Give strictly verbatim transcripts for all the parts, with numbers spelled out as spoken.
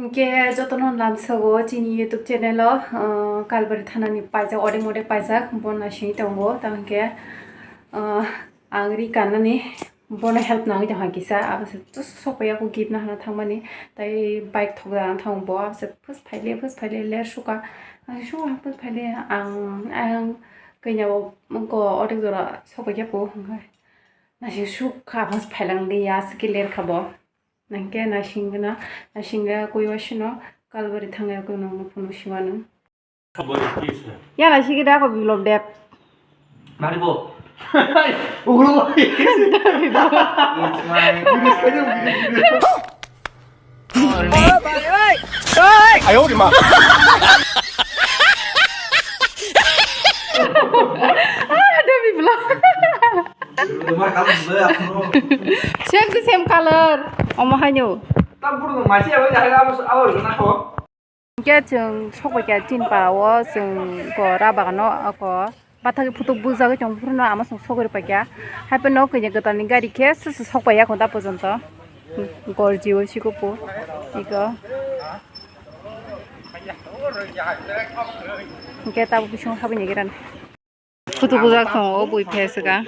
Hwnkhe jotono lamsogo chini YouTube channel o, ah, Kalbari thanani paijak, odek modek paijak, bo naisingwi tongo. Tamo hwnkhe, ah, ang ri kannani bono help nangwi tongkha kisa, abose to sokpaiya kho gift nahana thangmani, tei bike thokjagana thango bo, abose first phaile, first phaile ler suka, ang suka first phaile, ang, ang kanya bo ko odek jora sokpaikha kho, hwnkhe naising sukha, first phailang liya, aswk khe ler kha bo. Hwnkhe naising gana, naising ga koi wasino Kalbari thangnai rok nongno phunuk simano. Ya naising gida ko biplop dep. Nari bo. Ugulo bo. Ayo de ma. Ada biplop. Same to same color. Omo haino. Hwnkhe chwng sokpaikha chini para o, chwng ko ra bagano ko bathagwi photo bujagwi tong phuru no ama chwng sogwi rwpaikha. Haiphano kanya kwtalni gari khe se se sokpaiya kho da pojonto. Gorji o sikopo iko. Hwnkhe tabuk bising habwi naigira. Photo bujak tongo, o bui phai swkang.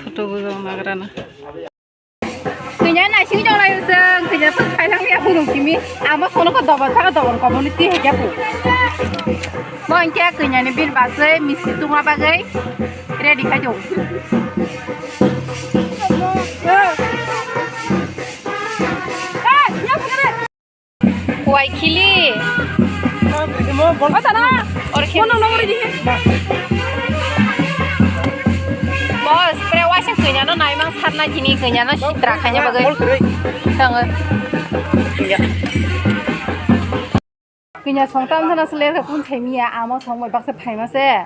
Photo bujak nagrana. Kanya naising tonglai usung, kanya phailangya phunuk kimi. Amo sono ko doban saka doban community hekya phu. Mo hwnkhe kanya ni bil basai misti tungma bagwi ready khai tongo. Wai khili. O tana. Or khili. Bono nongri di. Boss, pre waisa kanya no naimang sarna kini kanya no sitra kanya bagwi. Tango. Kanya song tam sana seler ka kun themia, amo song mai baksa phaima se.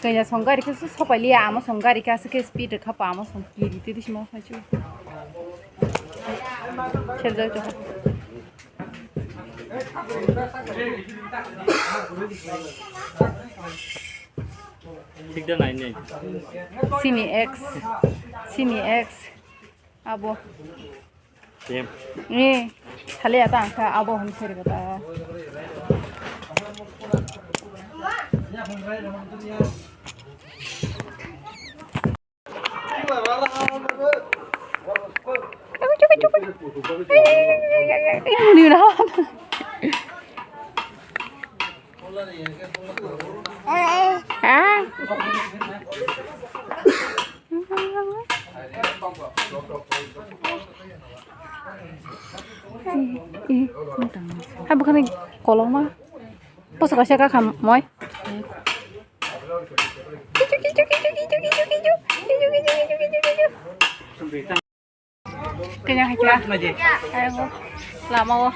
Kanya song gari khe su sopailiya, amo song gari khe aswk khe speed rwkha pa, amo song kiri twi twi sima phaichu. Serjak jokha. Thik da nai nai. Sini ex, sini ex, abo. Same. Eh, thale ata angkha abo hwn khe rwgwta. Chukui, chukui, chukui. Ai, ai, ai, ai, ai, ai, ai, ai, ai, ai. Ah. Hai bukhani kolokma. Poso kaisa kakha moi. Kanya hai kya? Ayo, lama wo.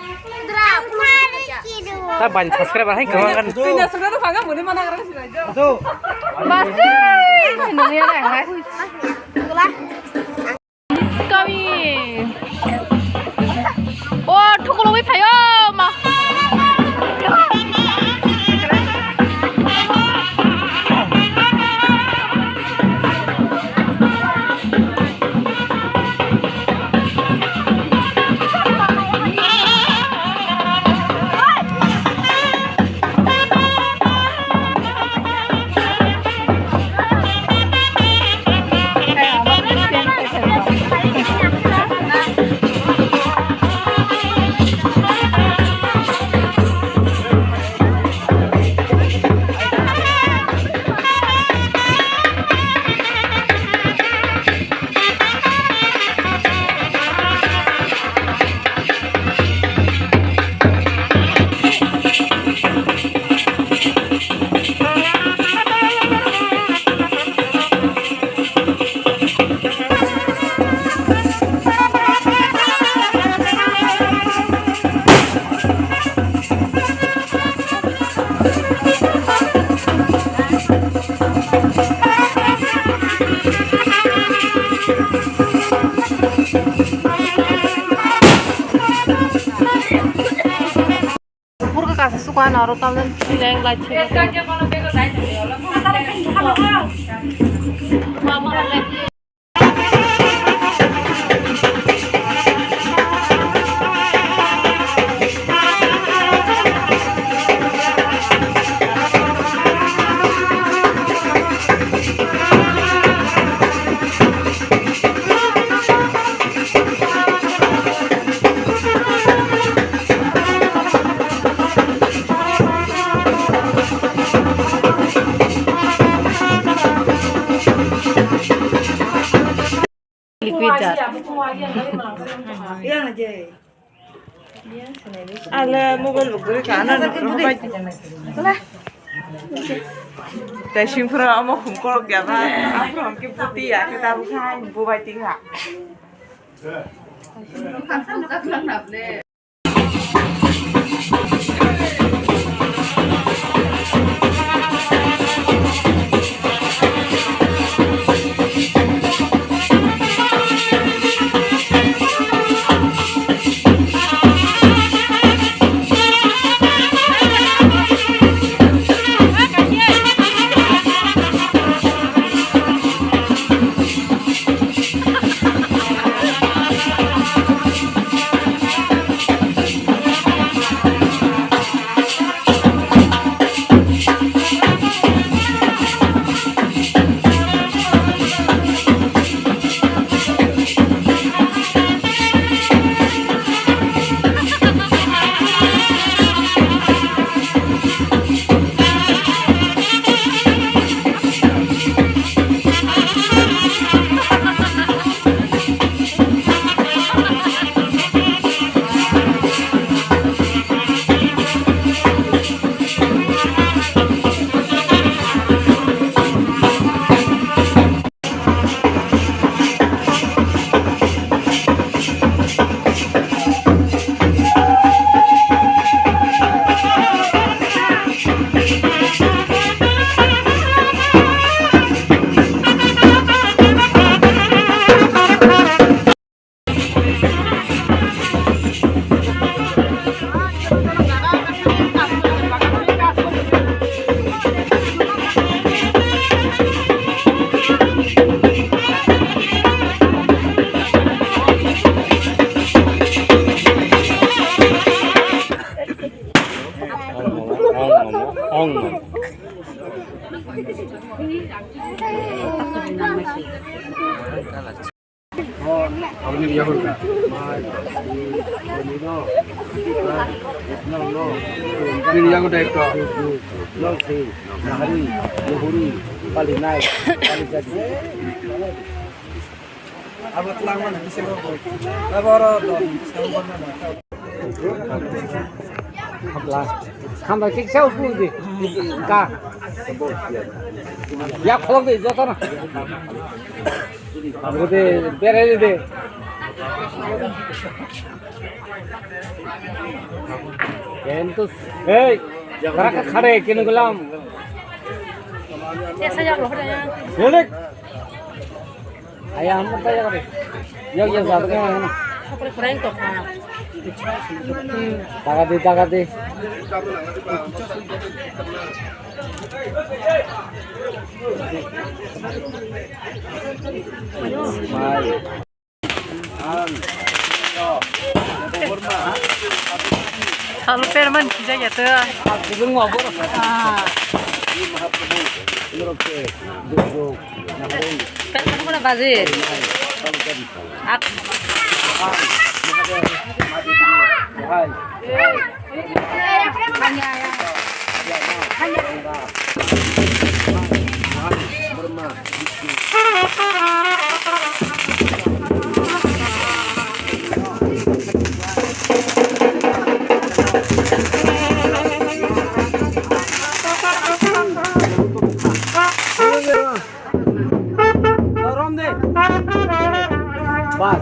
Ta ban subscriber hai kama kan. Kanya subscriber kama muni mana kara sila jo. Bas. Nungya na hai. Kami. O thukulo wi phayo ma. Burka kasa suka na aro tamjani leng lai chini. Ale mobile bo guri ka na nokro bai. Tei singphra omo khum korok ya ba. Aphra hwnkhe buti ya khe tabuk kha bubai ti kha. Nini yago dai to. Nong si, nahari, nuhuri, pali nai, pali jadi. Abo twlang mano, bisa lo. Abo oro do. Hambai kisa upu di. Ka. Ya kholok di joto na. Abo de berai de. Kentu, hey, kara ka khade kenu gulam. Aya, hambo ta yaga de. Yag, yag, yag, yag, yag. Daga di, daga di. Mai. Ang. Salo perman kija ya to. Ah. Perman mana baje? Ak. Bas.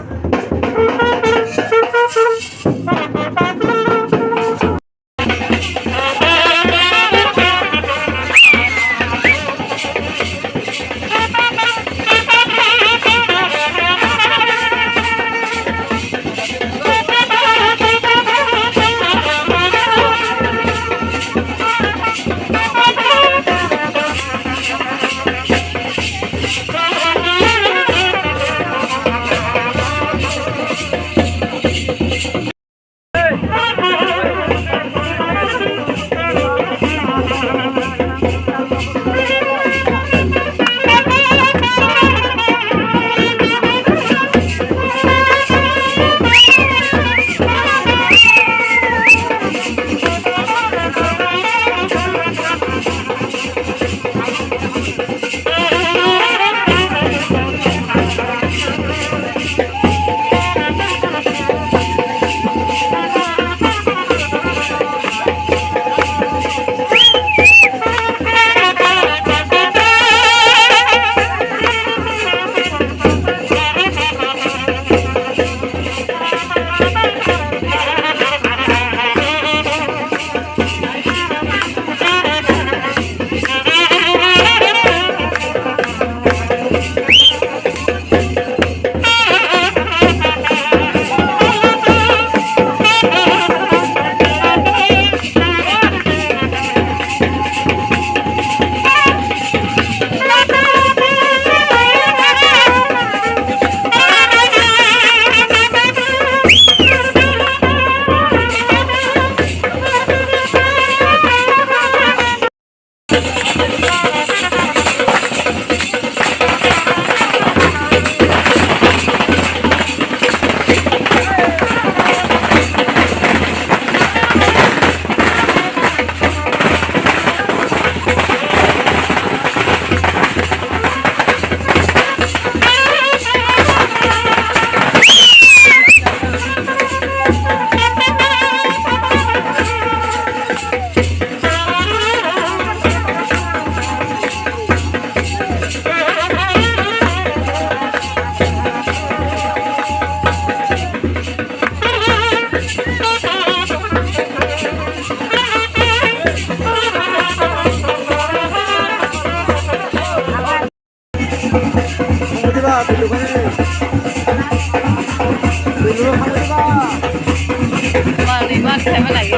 Bak khaima lagi.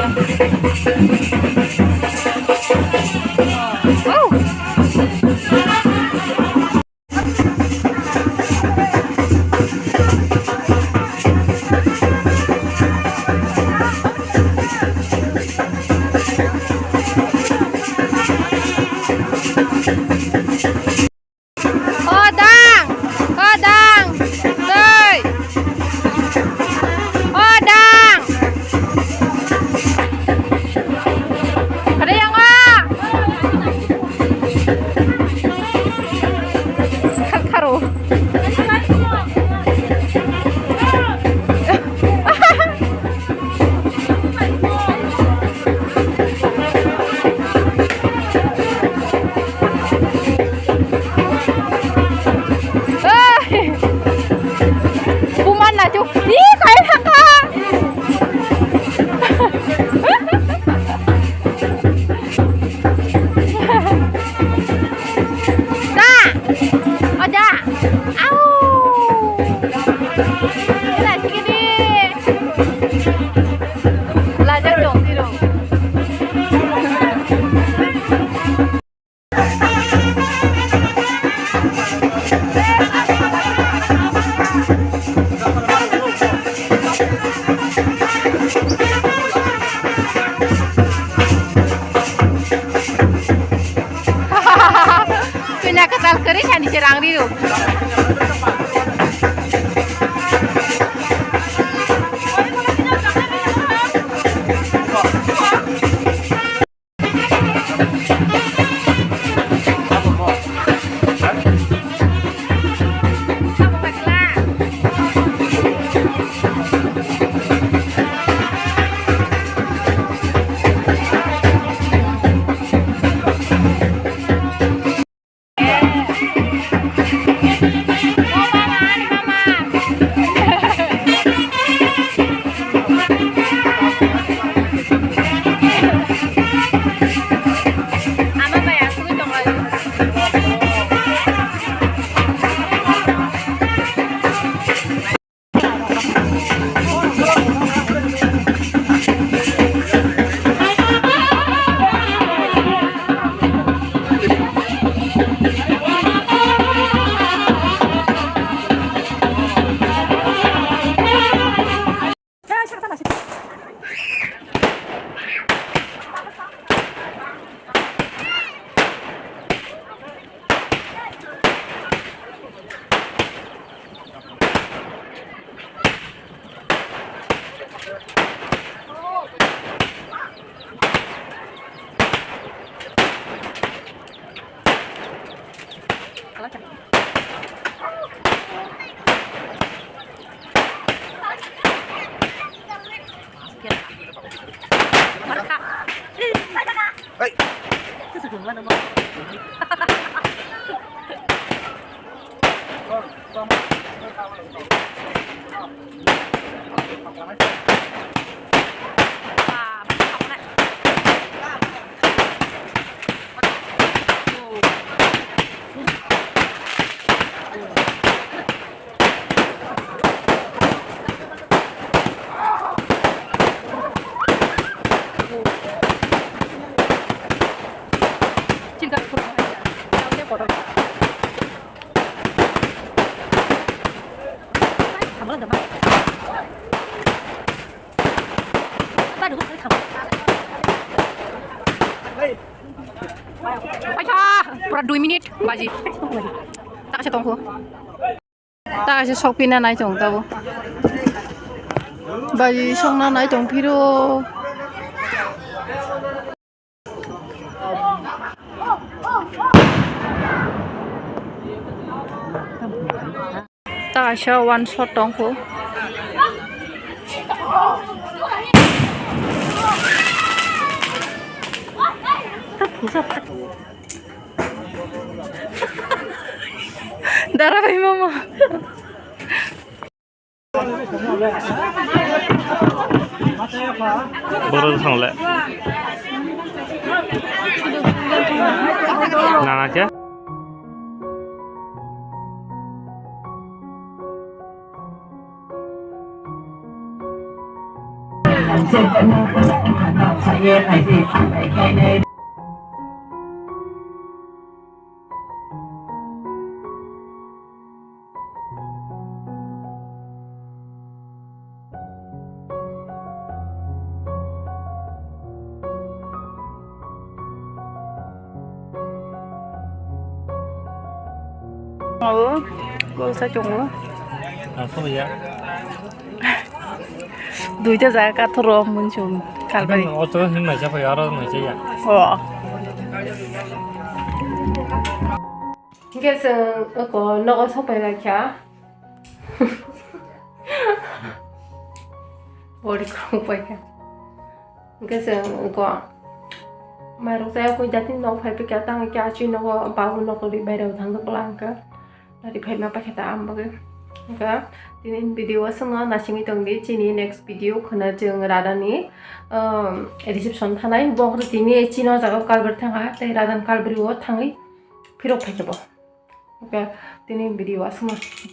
Oh. O dang, o dang, tei. O dang. Ada yang a. Kar karo. Buman na chu. Ih, kai thangkha. Da. O da. Au. Ila sikidi. Lajak dong tiro. Pina katal kari sani serang rio. Hey. Paisa, pura dui minute baji. Tak kasih tongku. Ta kaisa sokpina nai tong tabo. Bai songna nai tong phiro. Ta kaisa one shot tong pho. Dara bai mama. Borok thang le. Nana khe? Abo, bo sa chungo. Ang sobo ya. Duita jaga kathoro munchung kalbai. Oto hin mai sa pai aro mai sa ya. Oh. Hingke chwng oko nogo sopai laikha. Bori kong paikha. Hingke chwng oko mairok chaya koi jati nok phai paikha tang khe achi nogo babu nok ri bairok thang jok lang kha. Nari phai ma paikha ta am bagwi. Hingke tini video aswkno nasingwi tongdi chini next video khwna chwng radani, um, reception thanai bok tini chini o jaga kalbari thangha tei radan kalbari o thangwi phirok phaikha bo. Hingke tini video aswkno.